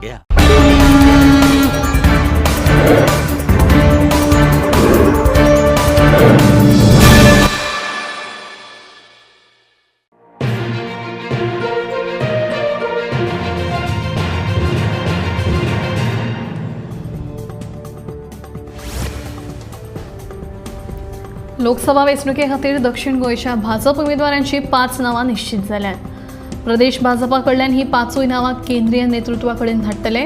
गया। लोकसभा वेंचणुके खातीर दक्षिण गोंयच्या भाजप उमेदवारांची 5 नांवां निश्चित जाल्यात। प्रदेश भाजपा कडल्यान ही 5 नांवां केंद्रीय नेतृत्वा कडेन धाडटले।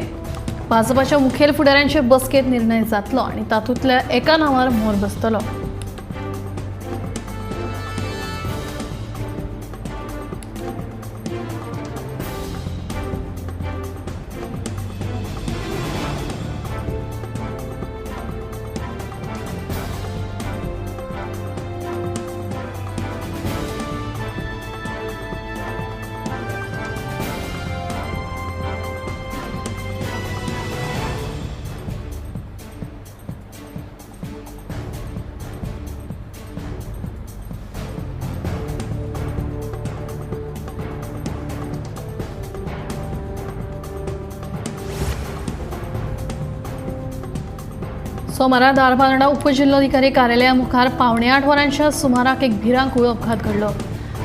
भाजपाच्या मुखेल फुडाऱ्यांचे बसकेंत निर्णय जातलो आनी तातूंतल्या एका नांवार मोर बसतलो। सोमारा धारबांदोडा उपजिल्होधिकारी कार्यालया मुखार 7:45 वरांच्या सुमाराक एक भिरांकूळ अपघात घडलो।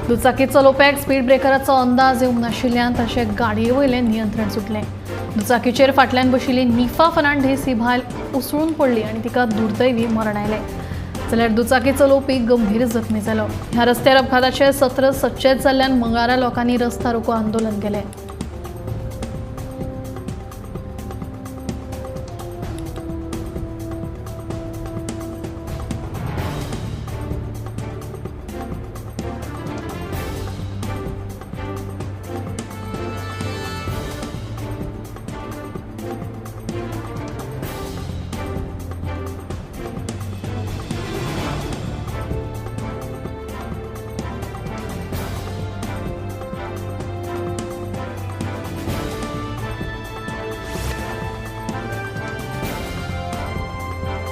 दुचाकी चलोवप्याक स्पीड ब्रेकराचो अंदाज येवंक नाशिल्ल्यान ताचें गाडये वयलें नियंत्रण सुटलें। दुचाकीचेर फाटल्यान बशिल्ली निफा फर्नांडीस ही बायल उसळून पडली आनी तिका दुर्दैवी मरण आयलें, जाल्यार दुचाकी चलोवपी गंभीर जखमी जालो। ह्या रस्त्यार अपघाताचें सत्र सच्चेच जाल्ल्यान मंगळारा लोकांनी रस्ता रोको आंदोलन केलें।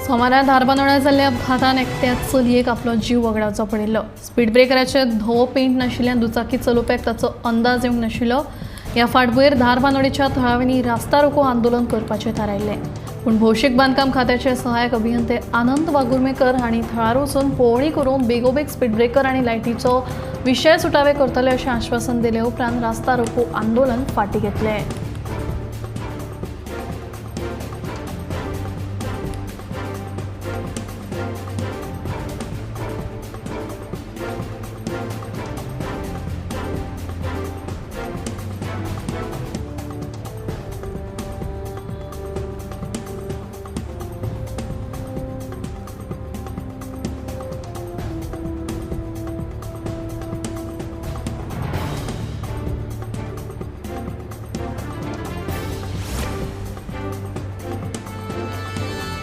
सोमारा धारबांदोड्या जाल्ल्या अपघातान एकट्या चलयेक आपलो जीव वगडावचो पडिल्लो। स्पीड ब्रेकराचेर धवो पेंट नाशिल्ल्यान दुचाकी चलोवप्याक ताचो अंदाज येवंक नाशिल्लो। ह्या फाटभुंयेर धारबांदोडेच्या थळाव्यांनी रास्ता रोको आंदोलन करपाचें थारायिल्लें, पूण भौशीक बांदकाम खात्याचे सहायक अभियंते आनंद वागुर्मेकर हांणी थळार वचून पळोवणी करून बेगोबेग स्पीड ब्रेकर आनी लायटीचो विशय सुटावे करतले अशें आश्वासन दिले उपरांत रास्ता रोको आंदोलन फाटीं घेतलें।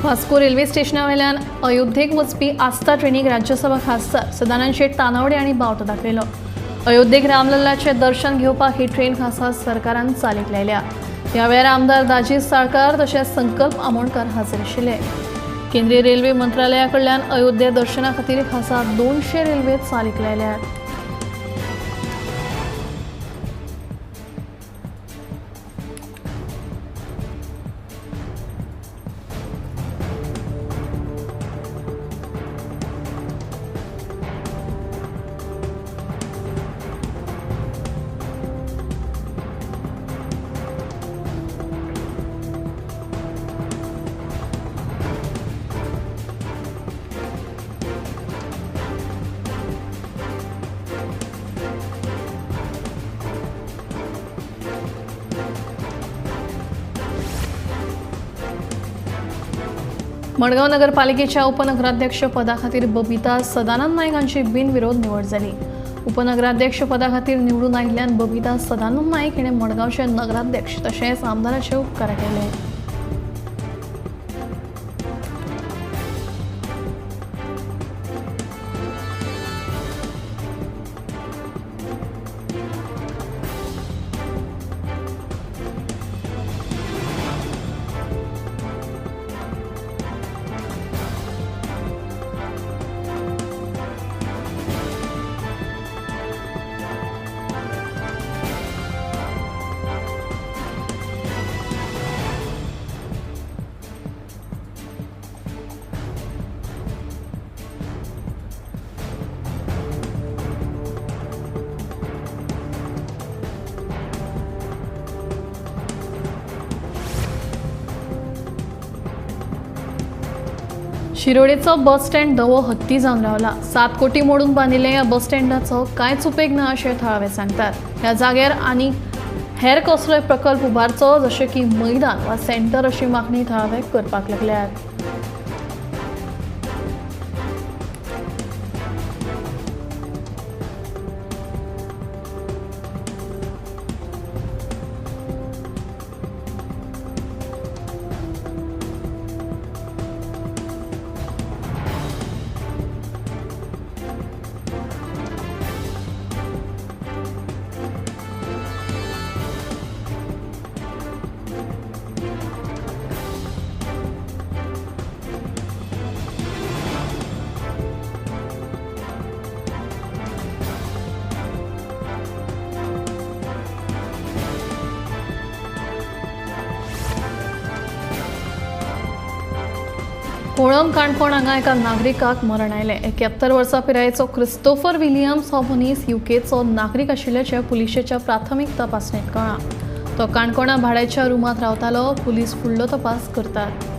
वास्को रेल्वे स्टेशनावेल्यान अयोध्येक वचपी आस्था ट्रेनीक राज्यसभा खासदार सदानंद शेट तानावडे हांणी बावटो दाखयलो। अयोध्येक रामलल्लाचें दर्शन घेवपाक ही ट्रेन खासा सरकारान चालीक लायल्या। ह्या वेळार आमदार दाजी साळकार तशेंच संकल्प आमोणकर हाजीर आशिल्ले। केंद्रीय रेल्वे मंत्रालया कडल्यान अयोध्या दर्शना खातीर खासा 200 रेल्वे चालीक लायल्यात। मडगांव नगरपालिकेच्या उपनगराध्यक्ष पदाखातीर बबिता सदानंद नायक हांची बिनविरोध निवड जाली। उपनगराध्यक्ष पदाखातीर निवडून आयिल्ल्यान बबिता सदानंद नायक हिणें मडगांवचे नगराध्यक्ष तशेंच आमदाराचे उपकार केले। शिरोडेचो बस स्टँड धवो हत्ती जावन रावला. 7 कोटी मोडून बांदिल्ल्या ह्या बस स्टँडाचो कांयच उपेग ना अशें थळावे सांगतात. ह्या जाग्यार आनी हेर कसलोय प्रकल्प उबारचो जशें की मैदान वा सेंटर अशी मागणी थळावे करपाक लागल्यात. कोळंब काणकोण हांगा एका नागरिकाक मरण आयलें. 71 वर्सां पिरायेचो क्रिस्टोफर विलियम्स हो मनीस युकेचो नागरीक आशिल्ल्याचें पुलिशेच्या प्राथमीक तपासणेंत कळ्ळां. तो काणकोणा भाड्याच्या रुमांत रावतालो. पुलीस फुडलो तपास करतात.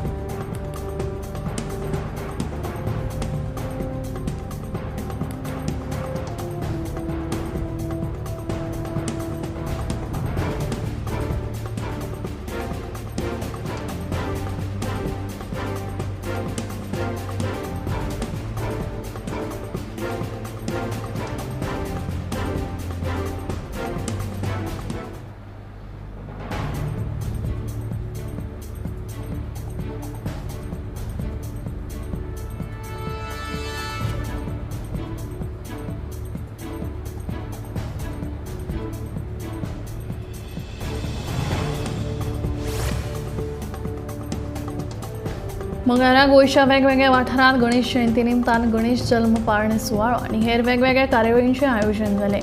मंगळारा गोंयच्या वेगवेगळ्या वाठारांत गणेश जयंती निमतान गणेश जल्म पाळणे सुवाळो आनी हेर वेगवेगळ्या कार्यावळींचें आयोजन जालें.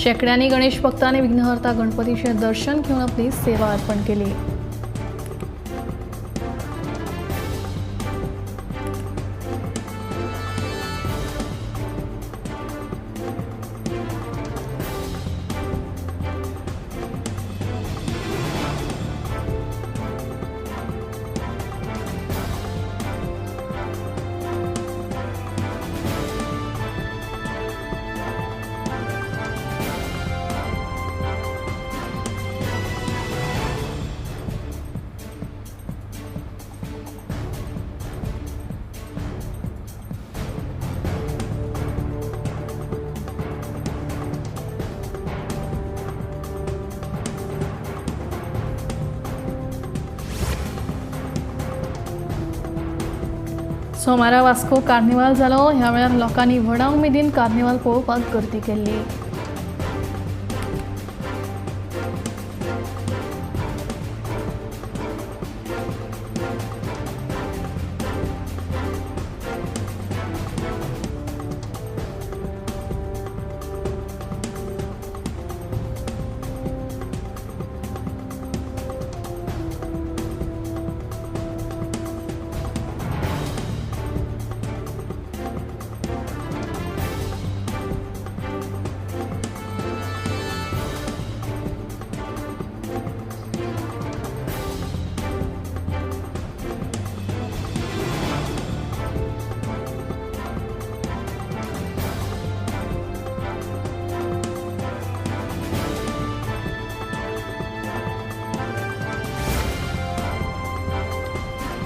शेंकड्यांनी गणेश भक्तांनी विघ्नहर्ता गणपतीचें दर्शन घेवन आपली सेवा अर्पण केली. सोमारा वास्को कार्निवाल जालो. ह्या वेळार लोकांनी व्हडा उमेदीन कार्निवाल पळोवपाक गर्दी केल्ली.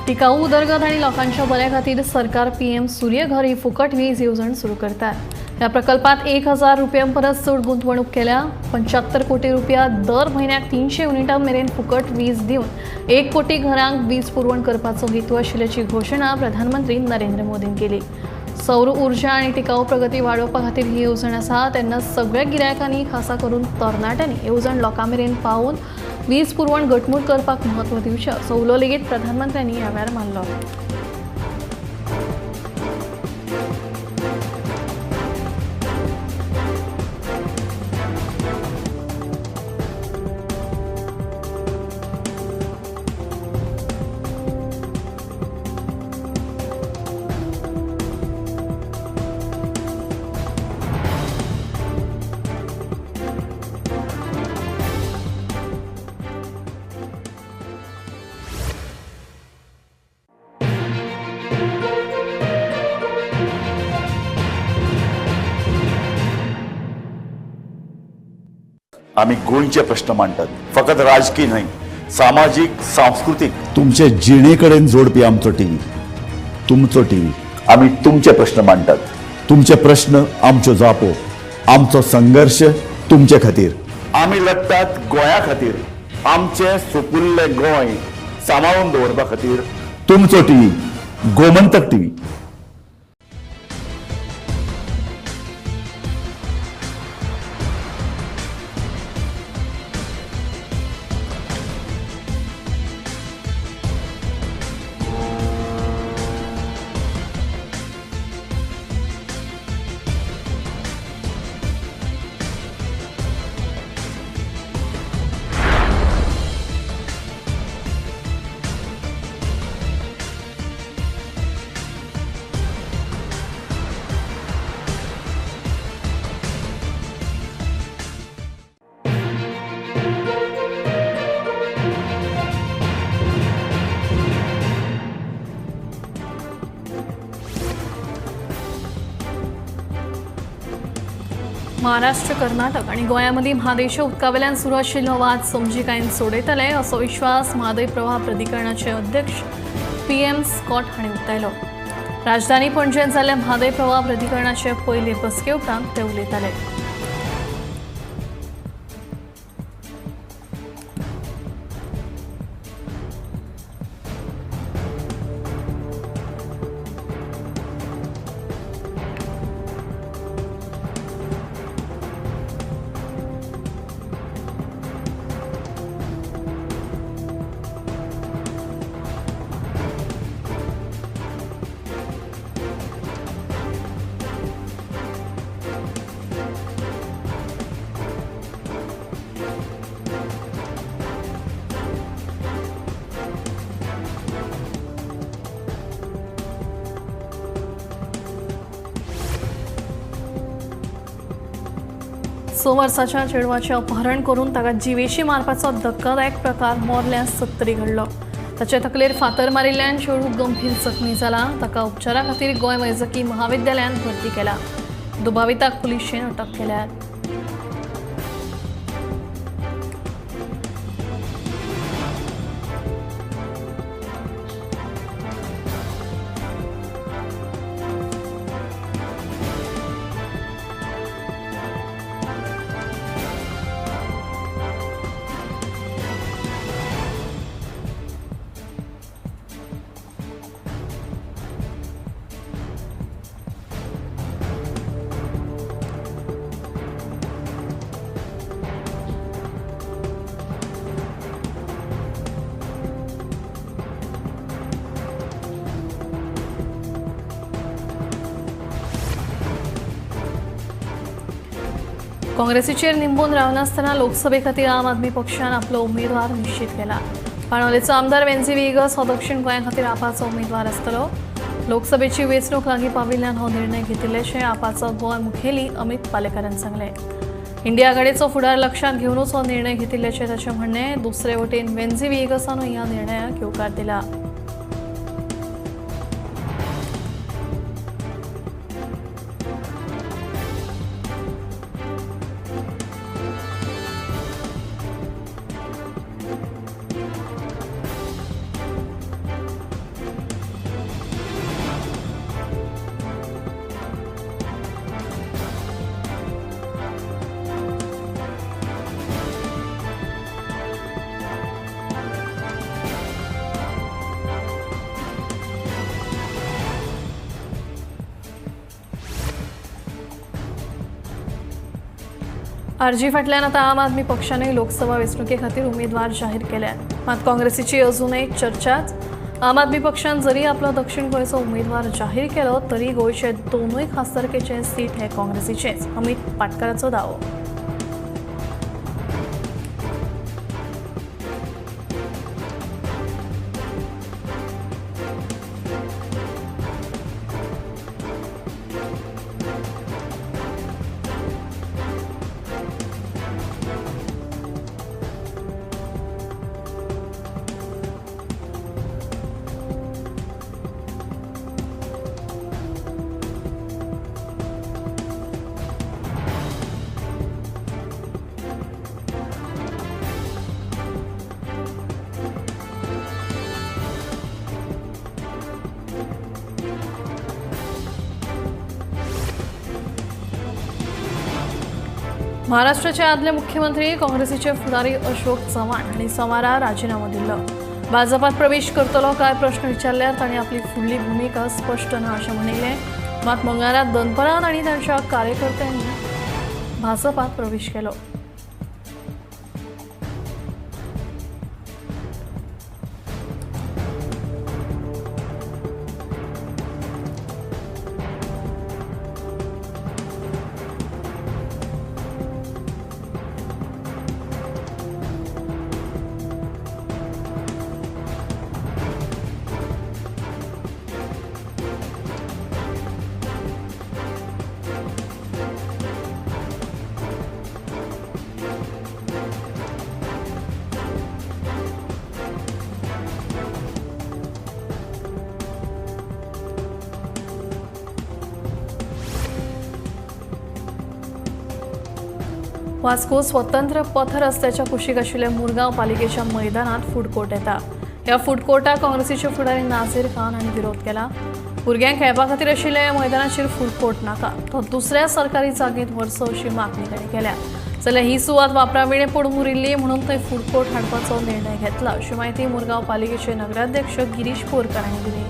टिकाऊ उदरगत आनी लोकांच्या बऱ्या खातीर सरकार पीएम सूर्यघर ही फुकट वीज येवजण सुरू करता. ह्या प्रकल्पात 1000 रुपयां परस चड गुंतवणूक केल्या. 75 कोटी रुपया दर म्हयन्याक 300 युनिटां मेरेन फुकट वीज दिवन 1 कोटी घरांक वीज पुरवण करपाचो हेतू आशिल्ल्याची घोशणा प्रधानमंत्री नरेंद्र मोदीन केली. सौर ऊर्जा आनी टिकाऊ प्रगती वाडोवपा खातीर ही येवजण आसा. तेन्ना सगळ्या गिरायकांनी खासा करून तरणाट्यांनी येवजण लोकां मेरेन पावोवन वीज पुरवण घटमूट करपाक म्हत्व दिवचें असो उलो लेगीत प्रधानमंत्र्यांनी ह्या वेळार मारलो. आमी गोंयचे प्रश्न मांडटात, फकत राजकीय न्हय, सामाजीक, सांस्कृतीक, तुमचे जिणे कडेन जोडपी आमचो टीव्ही, तुमचो टीव्ही। आमी तुमचे प्रश्न मांडटात, तुमचे प्रश्न आमच्यो जापो, आमचो संघर्श तुमचे खातीर। आमी लढटात गोंया खातीर, आमचें सुपुल्लें गोंय सांबाळून दवरपा खातीर। तुमचो टीव्ही, गोमंतक टीव्ही। महाराष्ट्र, कर्नाटक आणि गोंयामदीं म्हादयच्या उदकावेल्यान सुरू आशिल्लो वाद समजिकायेन सोडयतले असो विश्वास म्हादय प्रवाह प्राधिकरणाचे अध्यक्ष PM Scott हांणी उक्तायलो। राजधानी पणजेंत जाल्ले म्हादय प्रवाह प्राधिकरणाचे पयले बसके उपरांत ते उलयताले। स वर्साच्या चेडवाचें अपहरण करून ताका जिवेशी मारपाचो धक्कादायक प्रकार मोर्ल्या सत्तरी घडलो। ताचे तकलेर फातर मारिल्ल्यान चेडूं गंभीर जखमी जाला। ताका उपचारा खातीर गोंय वैजकी महाविद्यालयांत भरती केला। दुबाविताक पुलिशेन अटक केल्या। काँग्रेसीचेर निंबून रावनासतना लोकसभे खातीर आम आदमी पक्षान आपलो उमेदवार निश्चित केला। बाणावलेचो आमदार वेन्झी व्हिएगस हो दक्षिण गोंया खातीर आपाचो उमेदवार आसतलो। लोकसभेची वेंचणूक लागीं पाविल्ल्यान हो निर्णय घेतिल्ल्याचें आपाचो गोंय मुखेली अमित पालेकारान सांगलें। इंडिया आघाडीचो फुडार लक्षांत घेवनूच हो निर्णय घेतिल्ल्याचें ताचें म्हणणें। दुसरे वटेन वेन्झी व्हिएगसानूय ह्या निर्णयाक येवकार दिला। आरजी फाटल्यान आतां आम आदमी पक्षानूय लोकसभा वेंचणुके खातीर उमेदवार जाहीर केल्या। मात काँग्रेसीची अजूनय चर्चाच। आम आदमी पक्षान जरी आपलो दक्षिण गोंयचो उमेदवार जाहीर केलो तरी गोंयचे दोनूय खासदारकेचे सीट हे काँग्रेसीचेच, अमित पाटकराचो दावो। महाराष्ट्राचे आदले मुख्यमंत्री काँग्रेसीचे फुडारी अशोक चव्हाण हांणी सोमारा राजीनामो दिल्लो. भाजपात प्रवेश करतलो काय प्रश्न विचारल्यार तांणी आपली फुडली भुमिका स्पश्ट ना अशें म्हणिल्लें. मात मंगळारा दनपरां तांणी तांच्या कार्यकर्त्यांनी भाजपात प्रवेश केलो. वास्को स्वतंत्र पथ रस्त्याच्या कुशीक आशिल्ल्या मुरगांव पालिकेच्या मैदानात फूड कोर्ट येता. ह्या फूड कोर्टाक काँग्रेसीचे फुडारी नाझीर खान हांणी विरोध केला. भुरग्यांक खेळपा खातीर आशिल्ल्या ह्या मैदानाचेर फूड कोर्ट नाका, तो दुसऱ्या सरकारी जागेंत व्हरचो अशी मागणी तांणी केल्या. जाल्यार ही सुवात वापराविणें पडून उरिल्ली म्हणून थंय फूड कोर्ट हाडपाचो निर्णय घेतला अशी म्हायती मुरगांव पालिकेचे नगराध्यक्ष गिरीश बोरकार हांणी दिली.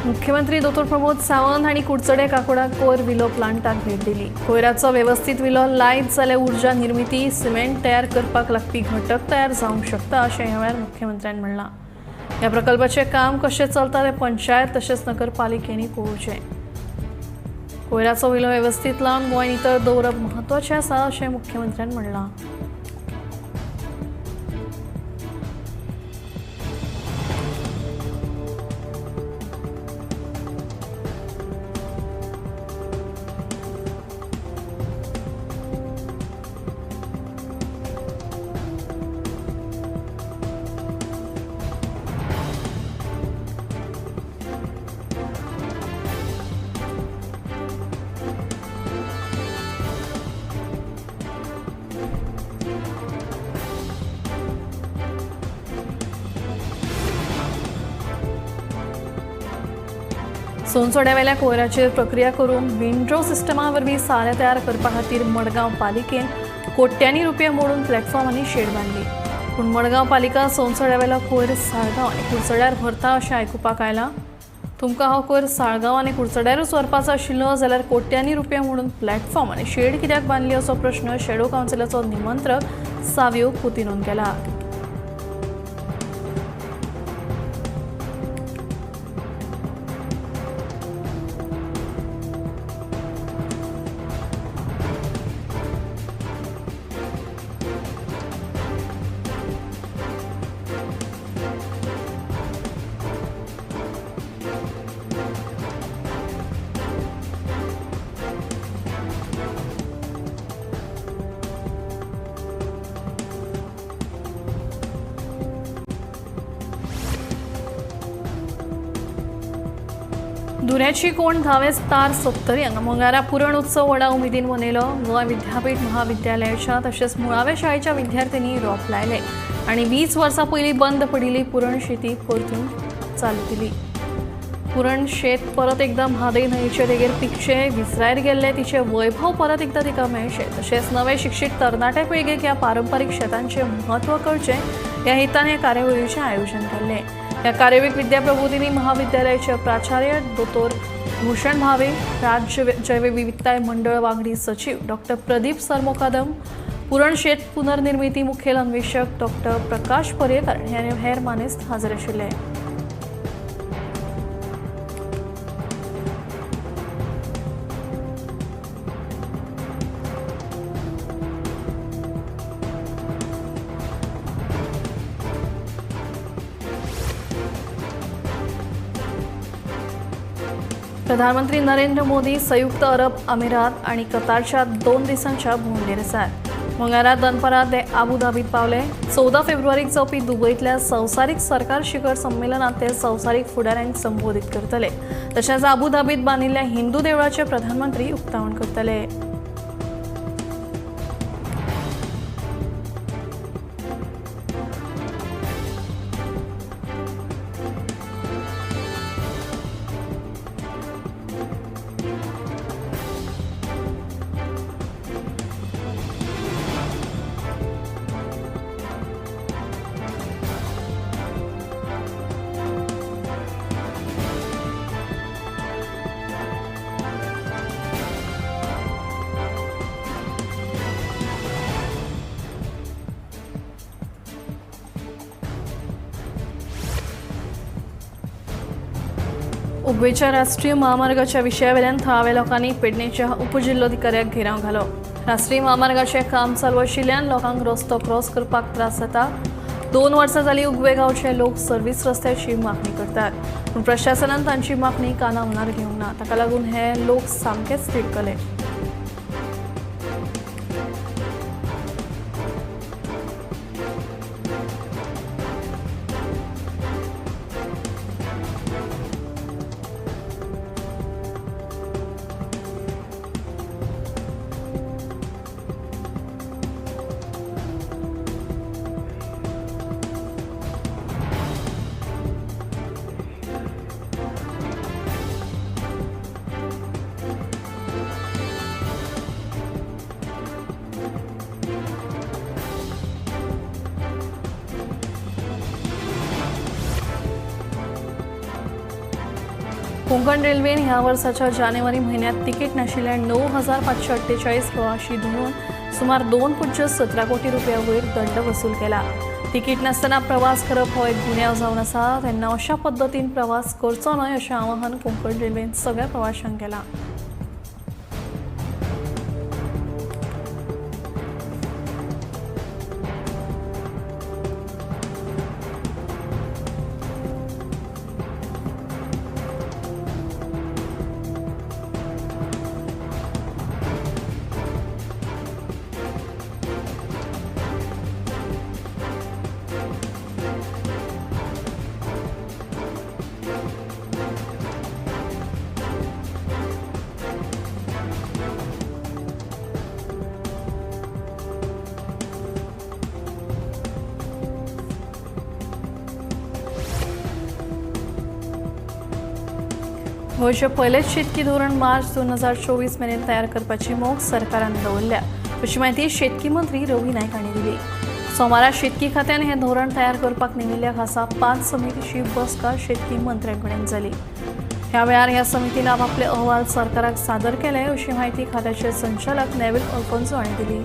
मुख्यमंत्री दोतोर प्रमोद सावंत हांणी कुडचडे काकोडा कोयर विलो प्लांटाक भेट दिली. कोयराचो वेवस्थीत विलो लायत जाल्यार ऊर्जा निर्मिती, सिमेंट तयार करपाक लागपी घटक तयार जावंक शकता अशें ह्या वेळार मुख्यमंत्र्यान म्हणलां. ह्या प्रकल्पाचें काम कशें चलता तें पंचायत तशेंच नगरपालिकेंनी पळोवचें. कोयराचो विलो वेवस्थीत लावन गोंय नितळ दवरप म्हत्वाचें आसा अशें मुख्यमंत्र्यान म्हणलां. सोनसोड्यावेल्या कोयराचेर प्रक्रिया करून विंड्रो सिस्टमा वरवीं सारें तयार करपा खातीर मडगांव पालिकेन कोट्यांनी रुपया मोडून प्लॅटफॉर्म आनी शेड बांदली. पूण मडगांव पालिका सोनसोड्यावेलो कोयर साळगांव आनी कुडचड्यार भरता अशें आयकुपाक आयलां. तुमकां हो कोयर साळगांव आनी कुडचड्यारूच व्हरपाचो आशिल्लो जाल्यार कोट्यांनी रुपया मोडून प्लॅटफॉर्म आनी शेड कित्याक बांदली असो प्रश्न शेडो कावन्सिलाचो निमंत्रक सावियो कुतिनोन केला. दुऱ्याची कोण धावेच तार सत्तरी हांगा मंगळारा पुरण उत्सव व्हडा उमेदीन मनयलो. गोंय विद्यापीठ महाविद्यालयाच्या तशेंच मुळाव्या शाळेच्या विद्यार्थ्यांनी रोप लायले आनी 20 वर्सां पयलीं बंद पडिल्ली पुरण शेती परतून चालू केली. पुरण शेत परत एकदा म्हादय न्हंयचे देगेर पिकचें, विसरायर गेल्लें तिचें वैभव परत एकदा तिका मेळचें, तशेंच नवे शिक्षीत तरणाटे पिळगेक ह्या पारंपारीक शेतांचें म्हत्व कळचें ह्या हेतान ह्या कार्यावळीचें आयोजन केल्लें. ह्या कार्यावळीक विद्याप्रबोधिनी महाविद्यालयाचे प्राचार्य दोतोर भूषण भावे, राज्य जैवविविधताय मंडळ वांगडी सचिव डॉक्टर प्रदीप सरमोकादम, पुरण शेत पुनर्निर्मिती मुखेल अन्वेषक डॉक्टर प्रकाश पर्येकर हे हेर मानेस्त हाजीर आशिल्ले. प्रधानमंत्री नरेंद्र मोदी संयुक्त अरब अमिरात आणि कतारच्या 2 दिसांच्या भोंवडेर आसात। मंगळारा दनपारां ते आबुधाबीत पावले। 14 फेब्रुवारीक जावपी दुबयतल्या संवसारीक सरकार शिखर संमेलनात ते संवसारीक फुडाऱ्यांक संबोधीत करतले। तशेंच आबुधाबीत बांदिल्ल्या हिंदू देवळाचे प्रधानमंत्री उक्तावण करतले। उगवेच्या राष्ट्रीय महामार्गाच्या विशयावेल्यान थळाव्या लोकांनी पेडणेच्या उपजिल्लोधिकाऱ्याक घेराव घालो। राष्ट्रीय महामार्गाचें काम चालू आशिल्ल्यान लोकांक रस्तो क्रॉस करपाक त्रास जाता। 2 वर्सां जाली उगवे गांवचे लोक सर्वीस रस्त्याची मागणी करतात, पूण प्रशासनान तांची मागणी कानामनार घेवंक ना। ताका लागून हे लोक सामकेच तिडकले। कोंकण रेल्वेन ह्या वर्साच्या जानेवारी म्हयन्यांत तिकीट नाशिल्ल्या 9,548 प्रवाशी धरून सुमार 2.17 कोटी रुपया वयर दंड वसूल केला। तिकीट नासतना प्रवास करप हो एक गुन्यांव जावन आसा, तेन्ना अशा पद्दतीन प्रवास करचो न्हय अशें आवाहन कोंकण रेल्वेन सगळ्या प्रवाशांक केलां। गोंयचें पयलेंच शेतकी धोरण मार्च 2024 मेरेन तयार करपाची मोख सरकारान दवरल्या, अशी म्हायती शेतकी मंत्री रवी नायक हांणी दिली। सोमारा शेतकी खात्यान हें धोरण तयार करपाक नेमिल्ल्या खासा 5 समितीची बसका शेतकी मंत्र्यां कडेन जाली। ह्या वेळार ह्या समितीन आपले अहवाल सरकाराक सादर केले, अशी म्हायती खात्याचे संचालक नेव्हिल अल्फोन्सो हांणी दिली।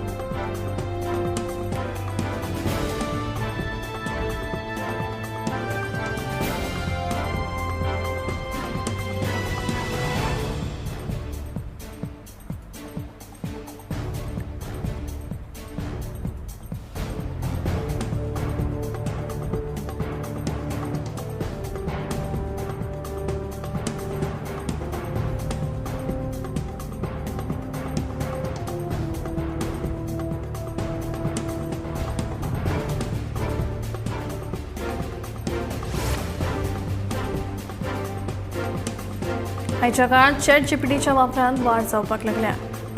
आयच्या काळात चॅट जीपीटीच्या वापरांत वाड जावपाक लागल्या।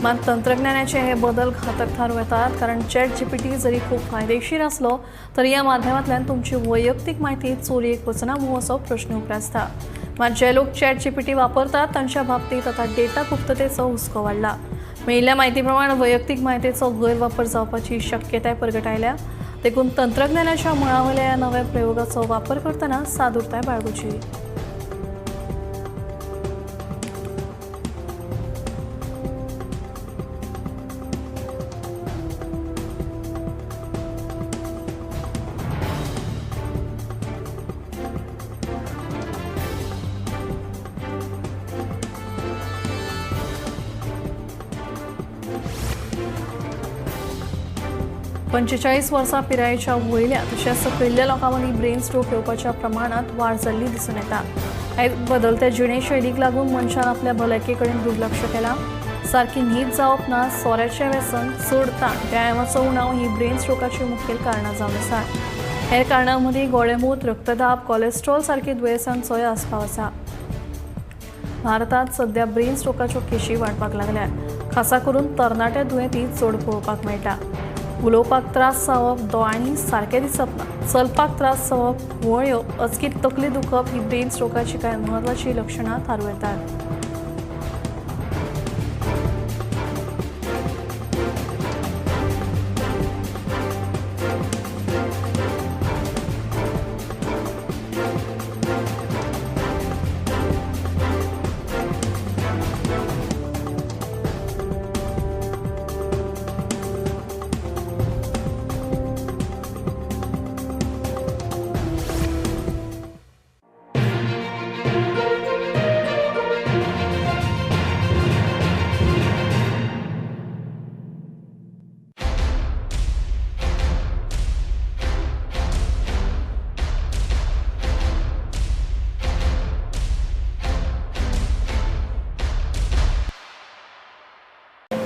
मात तंत्रज्ञानाचे हे बदल घातक थारूं येतात, कारण चॅट जीपीटी जरी खूब फायदेशीर आसलो तरी ह्या माध्यमांतल्यान तुमची वैयक्तीक म्हायती चोरयेक वचना मूं असो प्रश्न उप्रासता। मात जे लोक चॅट जीपीटी वापरतात तांच्या बाबतींत आतां डेटा गुप्ततेचो हुस्को वाडला। मेळिल्ल्या म्हायती प्रमाण वैयक्तीक म्हायतीचो गैरवापर जावपाची शक्यताय परगटायल्या। देखून तंत्रज्ञानाच्या मळावयल्या ह्या नव्या प्रयोगाचो वापर करतना सादूरताय बाळगुची। पंचेचाळीस वर्सां पिरायेच्या वयल्या तशेंच सकयल्ल्या लोकां मदीं ब्रेन स्ट्रोक येवपाच्या प्रमाणांत वाड जाल्ली दिसून येता। आयज बदलत्या जिणेशैलीक लागून मनशान आपल्या भलायके कडेन दुर्लक्ष केलां. सारकी न्हीद जावप ना, सोऱ्याचें व्यसन, चड ताण, व्यायामाचो उणाव ही ब्रेन स्ट्रोकाची मुखेल कारणां जावन आसात. हेर कारणां मदीं गोडेंमूत, रक्तदाब, कोलेस्ट्रॉल सारकी दुयेंसांचोय आस्पाव आसा. भारतांत सध्या ब्रेन स्ट्रोकाच्यो केशी वाडपाक लागल्यात. खासा करून तरणाट्या दुयेंती चड पळोवपाक मेळटा. उलोवपाक त्रास जावप, दोळ्यांनी सारकें दिसप ना, चलपाक त्रास जावप, घुंवळ येवप, अचकीत तकली दुखप ही ब्रेन स्ट्रोकाची कांय म्हत्वाचीं लक्षणां थारूं येतात.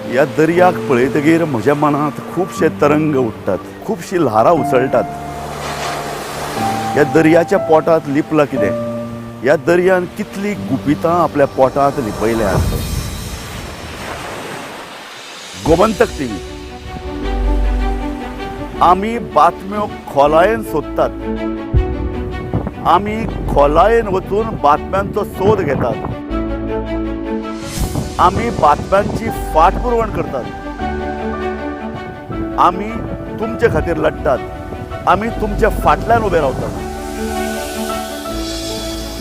ह्या दर्याक पळयतगीर म्हज्या मनांत खुबशे तरंग उठ्ठात, खुबशीं ल्हारां उसळटात. ह्या दर्याच्या पोटांत लिपलां कितें? ह्या दर्यान कितलीं गुपितां आपल्या पोटांत लिपयल्यांत? गोमंतक टीव्ही, आमी बातम्यो खोलायेन सोदतात, आमी खोलायेन वचून बातम्यांचो सोद घेतात, आमी बातम्यांची फाटपुरवण करतात, आमी तुमचे खातीर लढटात, आमी तुमच्या फाटल्यान उबे रावतात.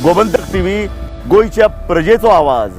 गोमंतक टीव्ही, गोंयच्या प्रजेचो आवाज.